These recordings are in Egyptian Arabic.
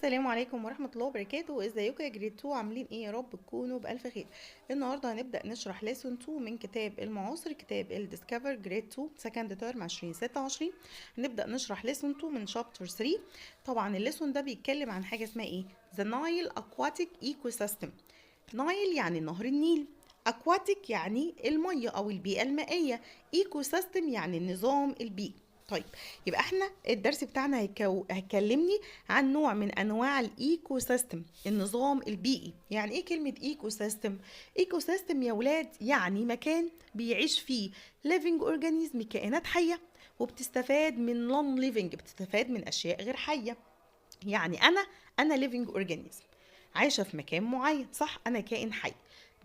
السلام عليكم ورحمة الله وبركاته. ازيكم يا grade 2؟ عاملين ايه؟ يا رب تكونوا بألف خير. النهارده هنبدأ نشرح lesson 2 من كتاب المعاصر، كتاب ال Discover grade 2 second term 2026. هنبدأ نشرح lesson 2 من chapter 3. طبعا ال lesson ده بيتكلم عن حاجة اسمها ايه؟ the Nile aquatic ecosystem. Nile يعني نهر النيل، aquatic يعني المية او البيئة المائية، ecosystem يعني النظام البيئي. طيب، يبقى احنا الدرس بتاعنا هيكلمني عن نوع من انواع ال ecosystem، النظام البيئي. يعني ايه كلمة ecosystem؟ ecosystem يا ولاد يعني مكان بيعيش فيه living organism، كائنات حية، وبتستفاد من non living، بتستفاد من اشياء غير حية. يعني انا living organism عايشة في مكان معين، صح؟ انا كائن حي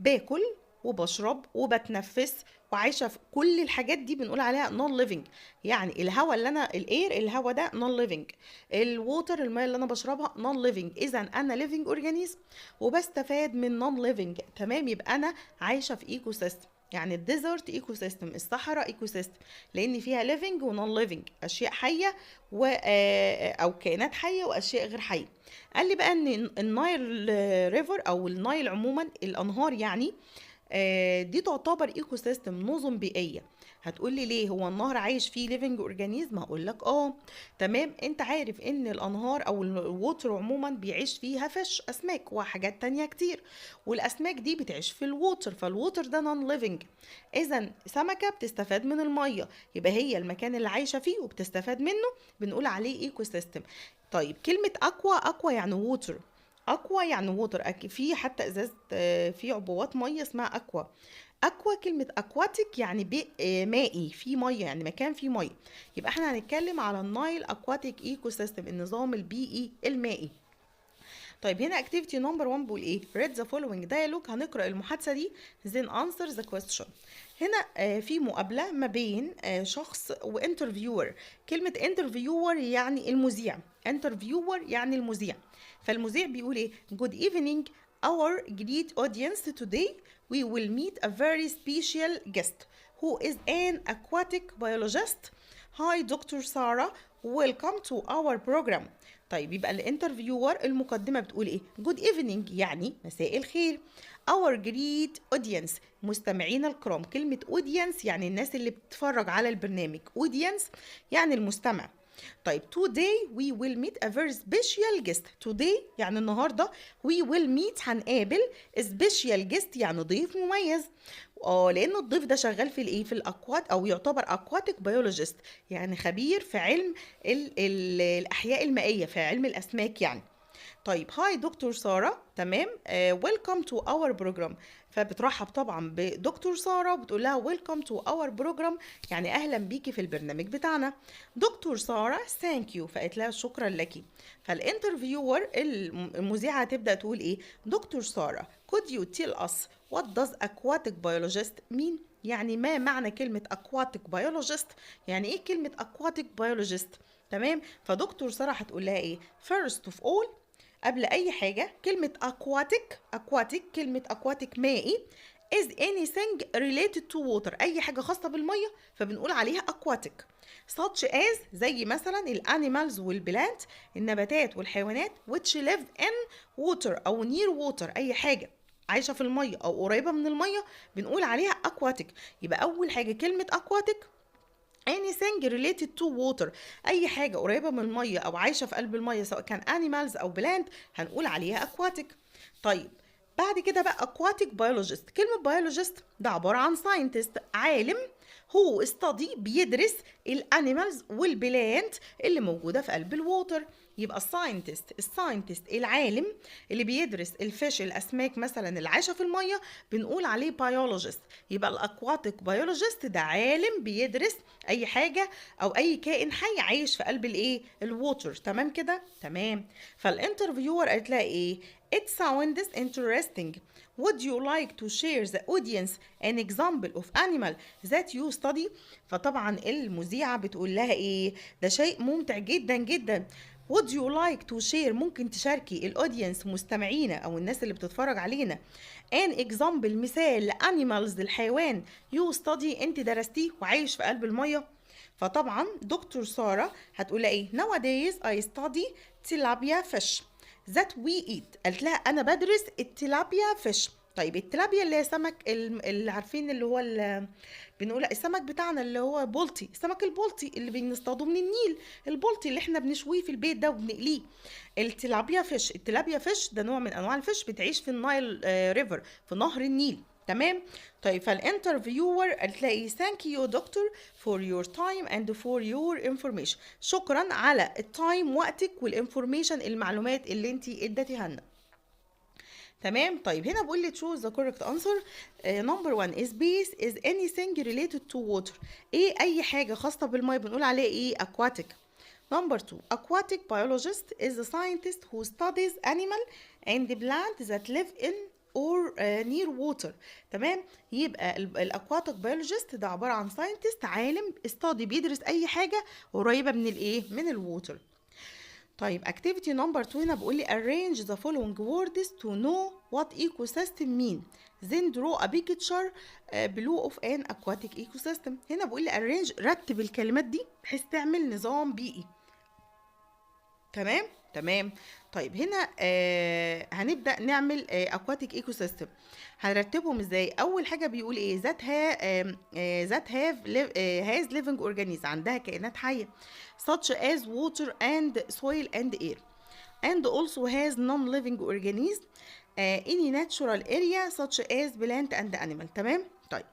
باكل وبشرب وبتنفس وعايشه في كل الحاجات دي، بنقول عليها non living. يعني الهواء اللي انا ال air، الهواء ده non living، ال water، الماء اللي انا بشربها non living. اذا انا living organism وبستفاد من non living، تمام؟ يبقى انا عايشه في ecosystem. يعني ال desert ecosystem، الصحراء ecosystem، لان فيها living و non living، اشياء حيه و او كائنات حيه واشياء غير حيه. قال لي بقى ان ال Nile River او ال Nile عموما، الانهار يعني، دي تعتبر ecosystem، نظم بيئيه. هتقول لي ليه؟ هو النهر عايش فيه living organism؟ هقول لك اه، تمام. انت عارف ان الانهار او ال water عموما بيعيش فيها fish، اسماك، وحاجات تانية كتير، والاسماك دي بتعيش في ال water، فال water ده non living. اذا سمكه بتستفاد من الميه، يبقى هي المكان اللي عايشه فيه وبتستفاد منه بنقول عليه ecosystem. طيب، كلمه aqua، aqua يعني water، aqua يعني water. في حتى ازازه، في عبوات ميه اسمها aqua. aqua، كلمة aquatic يعني بيء مائي، في مية، يعني مكان فيه مية. يبقى احنا هنتكلم على ال Nile aquatic ecosystem، النظام البيئي المائي. طيب، هنا activity number 1 بيقول ايه؟ read the following dialogue، هنقرأ المحادثة دي، then answer the question. هنا في مقابلة ما بين شخص و interviewer. كلمة interviewer يعني المذيع، interviewer يعني المذيع. فالمذيع بيقول ايه؟ good evening our great audience، today we will meet a very special guest who is an aquatic biologist. hi Dr. Sarah، welcome to our program. طيب، يبقى ال interviewer، المقدمة بتقول ايه؟ good evening يعني مساء الخير، our great audience مستمعينا الكرام. كلمة audience يعني الناس اللي بتتفرج على البرنامج، audience يعني المستمع. طيب، today we will meet a very special guest. today يعني النهارده، we will meet هنقابل، special guest يعني ضيف مميز. لان الضيف ده شغال في الايه؟ في ال aquat او يعتبر aquatic biologist، يعني خبير في علم ال ال الاحياء المائيه، في علم الاسماك يعني. طيب، hi Doctor ساره، تمام، welcome to our program. فبترحب طبعا بدكتور ساره وبتقول لها welcome to our program، يعني اهلا بيكي في البرنامج بتاعنا. دكتور ساره thank you، فقالت لها شكرا لك. فال interviewer، المذيعه، هتبدا تقول ايه؟ دكتور ساره، could you tell us what does aquatic biologist mean؟ يعني ما معنى كلمة aquatic biologist؟ يعني ايه كلمة aquatic biologist؟ تمام، فدكتور سارة هتقول لها ايه؟ first of all، قبل اي حاجة، كلمة aquatic، aquatic، كلمة aquatic مائي، is anything related to water، اي حاجة خاصة بالمية فبنقول عليها aquatic، such as زي مثلا ال animals وال plant، النباتات والحيوانات، which live in water او near water، اي حاجة عايشة في المية او قريبة من المية بنقول عليها aquatic. يبقى اول حاجة كلمة aquatic anything related to water، اي حاجه قريبه من الميه او عايشه في قلب الميه، سواء كان animals او plant، هنقول عليها aquatic. طيب، بعد كده بقى aquatic biologist، كلمة biologist ده عبارة عن scientist، عالم، who study بيدرس ال animals وال plant اللي موجودة في قلب ال water. يبقى ال scientist، ال scientist العالم اللي بيدرس ال fish، الاسماك مثلا اللي عايشه في الميه، بنقول عليه biologist. يبقى ال aquatic biologist ده عالم بيدرس اي حاجه او اي كائن حي عايش في قلب الايه؟ ال water. تمام كده؟ تمام. فال interviewer قالت لها ايه؟ It sounds interesting. Would you like to share the audience an example of animal that you study؟ فطبعا المذيعة بتقول لها ايه؟ ده شيء ممتع جدا جدا. Would you like to share، ممكن تشاركي ال audience، مستمعينا او الناس اللي بتتفرج علينا، an example مثال، animals الحيوان، you study انت درستيه وعايش في قلب الميه؟ فطبعا دكتور سارة هتقول ايه؟ nowadays I study tilapia fish. that we eat. قالت لها انا بدرس ال tilapia fish. طيب ال tilapia اللي هي سمك اللي عارفين اللي هو بنقول السمك بتاعنا اللي هو بولتي، السمك البولتي اللي بنصطاده من النيل، البولتي اللي احنا بنشويه في البيت ده وبنقليه. ال tilapia fish، ال tilapia fish ده نوع من انواع ال fish بتعيش في ال Nile river، في نهر النيل. تمام. طيب فال interviewer قالت لها ايه؟ thank you doctor for your time and for your information. شكرا على ال time وقتك وال information المعلومات اللي انت اديتيها لنا. تمام. طيب هنا بقول لي choose the correct answer. Number one is space is anything related to water. ايه اي حاجة خاصة بالمية بنقول عليها ايه؟ aquatic. Number two, aquatic biologist is a scientist who studies animal and plant that live in or near water. تمام. يبقى ال aquatic biologist ده عبارة عن scientist عالم study بيدرس اي حاجة قريبة من الايه؟ من ال water. طيب activity number 2 هنا بيقول لي arrange the following words to know what ecosystem mean, then draw a picture below of an aquatic ecosystem. هنا بيقول لي arrange رتب الكلمات دي بحيث تعمل نظام بيئي. تمام تمام. طيب هنا هنبدأ نعمل aquatic ecosystem. هنرتبهم ازاي؟ اول حاجة بيقول ايه؟ that ha that have has living organism، عندها كائنات حية such as water and soil and air, and also has non-living organism any natural area such as plant and animal. تمام. طيب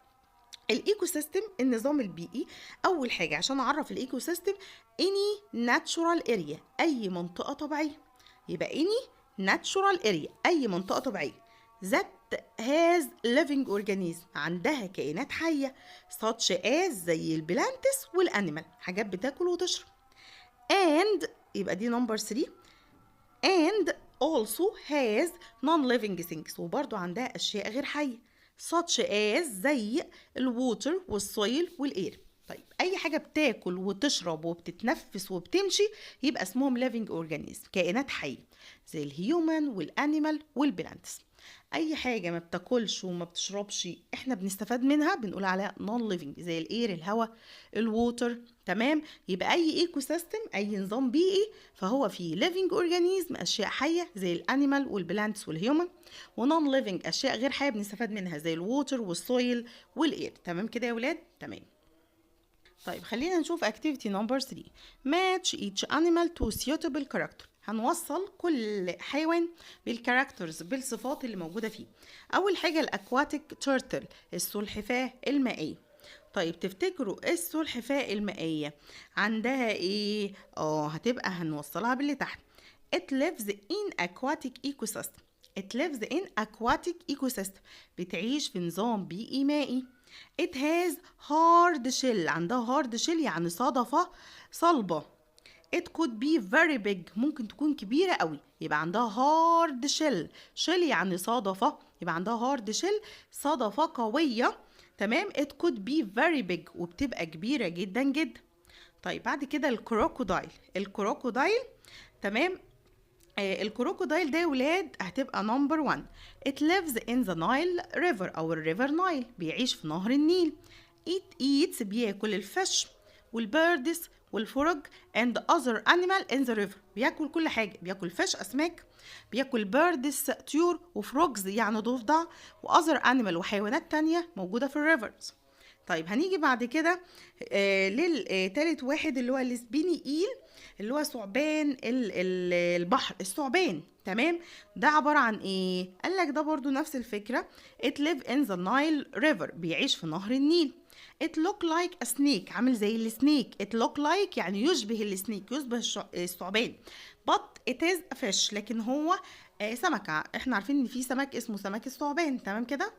ال ecosystem النظام البيئي، اول حاجه عشان اعرف ال ecosystem any natural area اي منطقه طبيعيه، يبقى any natural area اي منطقه طبيعيه that has living organism عندها كائنات حيه such as زي ال plants وال animal حاجات بتاكل وتشرب، and يبقى دي number 3 and also has non-living things وبرضو عندها أشياء غير حية such as زي ال water وال soil وال air. طيب أي حاجة بتاكل وتشرب وبتتنفس وبتمشي يبقى اسمهم living organism كائنات حية زي ال human وال animal وال plants. أي حاجة ما بتاكلش وما بتشربش احنا بنستفاد منها بنقول عليها non living زي ال air الهواء ال water. تمام. يبقى اي ecosystem اي نظام بيئي فهو فيه living organism اشياء حيه زي ال animal وال plants وال human، و non living اشياء غير حيه بنستفاد منها زي ال water وال soil وال air. تمام كده يا ولاد؟ تمام. طيب خلينا نشوف activity number 3 match each animal to suitable character. هنوصل كل حيوان بال characters بالصفات اللي موجودة فيه. أول حاجة ال aquatic turtle السلحفاة المائية. طيب تفتكروا السلحفاة المائية عندها ايه؟ هتبقى هنوصلها باللي تحت. It lives in aquatic ecosystem. It lives in aquatic ecosystem. بتعيش في نظام بيئي مائي. It has hard shell. عندها hard shell يعني صدفة صلبة. It could be very big. ممكن تكون كبيرة قوي. يبقى عندها hard shell. shell يعني صدفة. يبقى عندها hard shell صدفة قوية. تمام. It could be very big وبتبقى كبيرة جدا جدا. طيب بعد كده ال crocodile. ال crocodile تمام. ال crocodile ده يا ولاد هتبقى number 1. It lives in the Nile River أو ال river Nile، بيعيش في نهر النيل. It eats بياكل ال fish وال birds وال frog and other animal in the river. بياكل كل حاجة، بياكل fish أسماك، بياكل birds طيور، و frogs يعني ضفدع، و other animal وحيوانات تانية موجودة في ال rivers. طيب هنيجي بعد كده للتالت واحد اللي هو ال spiny eel اللي هو ثعبان البحر، الثعبان. تمام. ده عبارة عن ايه؟ قال لك ده برضو نفس الفكرة. It live in the Nile River بيعيش في نهر النيل. It look like a snake عامل زي ال snake. It look like يعني يشبه ال snake، يشبه الثعبان. But it is a fish لكن هو سمكة. احنا عارفين ان في سمك اسمه سمك الثعبان. تمام كده.